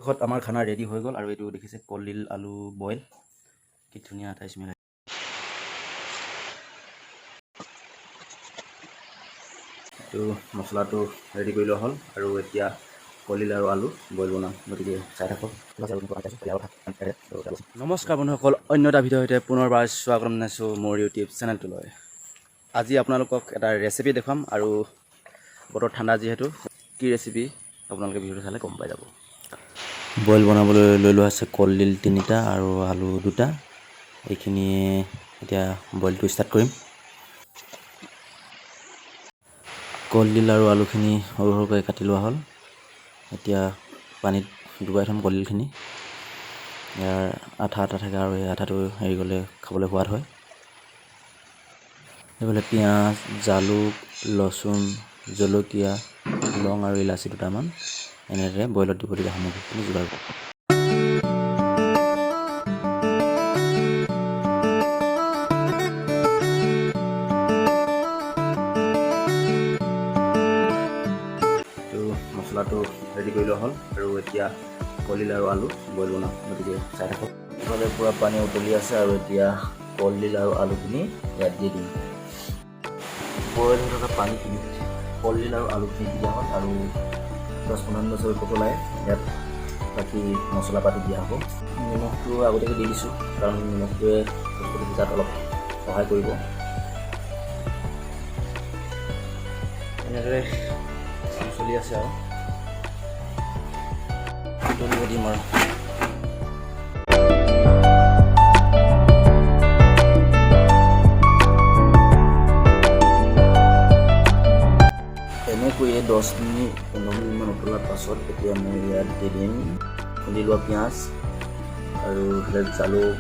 অৱশেষত আমাৰ খানা ৰেডি হৈ গ'ল আৰু এইটো দেখিছে কলডিল আলু বইল, কি ধুনীয়া এটা স্মেল। এইটো মছলাটো ৰেডি কৰি লোৱা হ'ল আৰু এতিয়া কলডিল আৰু আলু বইল বনাম, গতিকে চাই থাকক। নমস্কাৰ বন্ধুসকল, অন্য এটা ভিডিঅ'ৰ সৈতে পুনৰবাৰ স্বাগতম জনাইছোঁ মোৰ ইউটিউব চেনেলটোলৈ। আজি আপোনালোকক এটা ৰেচিপি দেখুৱাম আৰু বতৰ ঠাণ্ডা যিহেতু, কি ৰেচিপি আপোনালোকে ভিডিঅ'টো চালে গম পাই যাব। বইল বনাবলৈ লৈ লোৱা হৈছে কলডিল তিনিটা আৰু আলু দুটা। এইখিনিয়ে এতিয়া বইলটো ষ্টাৰ্ট কৰিম। কলডিল আৰু আলুখিনি সৰু সৰুকৈ কাটি লোৱা হ'ল। এতিয়া পানীত ডুবাই থ'ম কলডিলখিনি। ইয়াৰ আঠা আঠা থাকে আৰু এই আঠাটো এৰি গ'লে খাবলৈ সোৱাদ হয়। এইফালে পিঁয়াজ, জালুক, লচুন, জলকীয়া, লং আৰু ইলাচি দুটামান এনেদৰে বইলত দিবলগীয়া সামগ্ৰীখিনি যোগাৰ। এইটো মছলাটো ৰেডি কৰি লোৱা হ'ল আৰু এতিয়া কলডিল আৰু আলু বইল বনাম, গতিকে চাই থাকক। ইফালে পূৰা পানী উতলি আছে আৰু এতিয়া কলডিল আৰু আলুখিনি ইয়াত দি দিম। বইল হৈ থকা পানীখিনিত কলডিল আৰু আলুখিনি দি দিয়া হ'ল আৰু 10-15 মিনিট পিছত উতলাই ইয়াত বাকী মছলা পাতি দিয়া হ'ব। নিমখটো আগতীয়াকৈ দি দিছোঁ, কাৰণ নিমখটোৱে বস্তুটো সিজাত অলপ সহায় কৰিব। এনেদৰে কাম চলি আছে আৰু উতলিব দিম আৰু। এনেকৈয়ে 10 মিনিট 15 মিনিটমান উতলাৰ পাছত এতিয়া মই ইয়াত দি দিম খুন্দি লোৱা পিঁয়াজ আৰু এইফালে জালুক,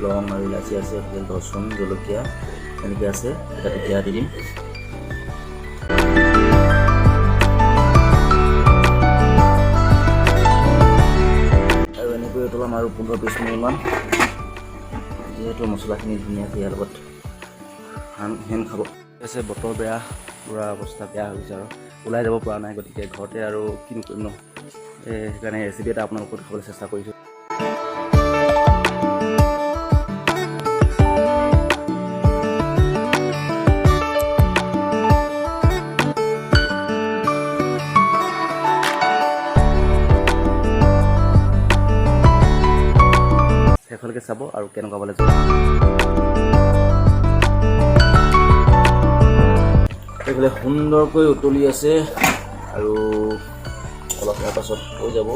লং আৰু ইলাচি আছে, এইফালে ৰচুন, জলকীয়া এনেকৈ আছে। তাত এতিয়া দি দিম। আৰু এনেকৈ উতলাম আৰু 15-20 মিনিটমান, যিহেতু মছলাখিনি ধুনীয়াকৈ ইয়াৰ লগত সান খাব আছে। বতৰ বেয়া, পূৰা অৱস্থা বেয়া হৈ গৈছে আৰু ওলাই যাব পৰা নাই, গতিকে ঘৰতে আৰু কিনো কৰিম ন? এই সেইকাৰণে ৰেচিপি এটা আপোনালোকক খাবলৈ চেষ্টা কৰিছোঁ। শেষলৈকে চাব আৰু কেনেকুৱা পালে জনাব। এইফালে সুন্দৰকৈ উতলি আছে আৰু অলপ ইয়াৰ পাছত হৈ যাব।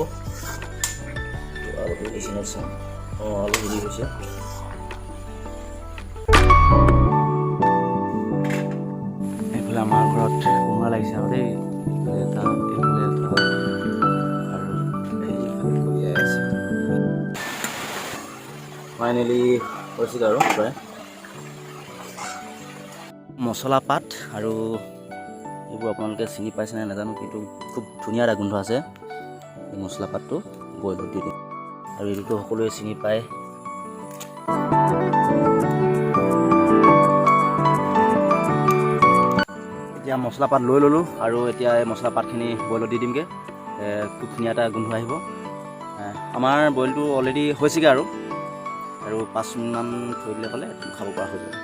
আলুটো বেছি নাই চাওঁ। অঁ, আলু হেৰি হৈছে। এইফালে আমাৰ ঘৰত কোমোৰা লাগিছে আৰু দেই। এইফালে এটা, এইফালে এটা আৰু এইফালে কলিয়াই আছে। ফাইনেলি হৈছেগৈ আৰু প্ৰায়। মছলা পাত আৰু এইবোৰ আপোনালোকে চিনি পাইছেনে নাজানো, কিন্তু খুব ধুনীয়া এটা গোন্ধ আছে। এই মছলা পাতটো বইলত দি দিম আৰু এইটোতো সকলোৱে চিনি পায়। এতিয়া মছলা পাত লৈ ল'লোঁ আৰু এতিয়া এই মছলা পাতখিনি বইলত দি দিমগৈ। খুব ধুনীয়া এটা গোন্ধ আহিব। আমাৰ বইলটো অলৰেডি হৈছেগৈ আৰু 5 মিনিটমান থৈ দিলে ক'লে খাব পৰা হৈ যাব।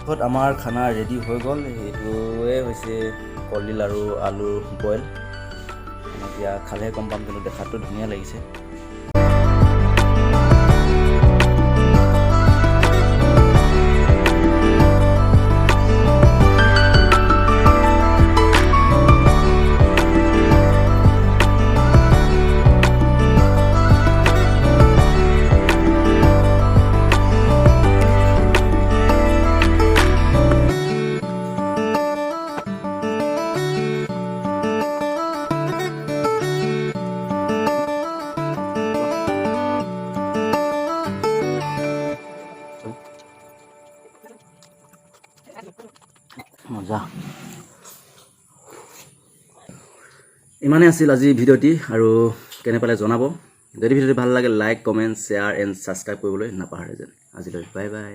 শেষত আমাৰ খানা ৰেডি হৈ গ'ল। সেইটোৱে হৈছে কলডিল আৰু আলু বইল। এতিয়া খালেহে গম পাম, কিন্তু দেখাতটো ধুনীয়া লাগিছে। মজা। ইমানেই আছিল আজি ভিডিঅ'টি আৰু কেনে পালে জনাব। যদি ভিডিঅ'টো ভাল লাগে, like, comment, share and subscribe কৰিবলৈ নাপাহৰে যেন। আজিলৈ বাই বাই।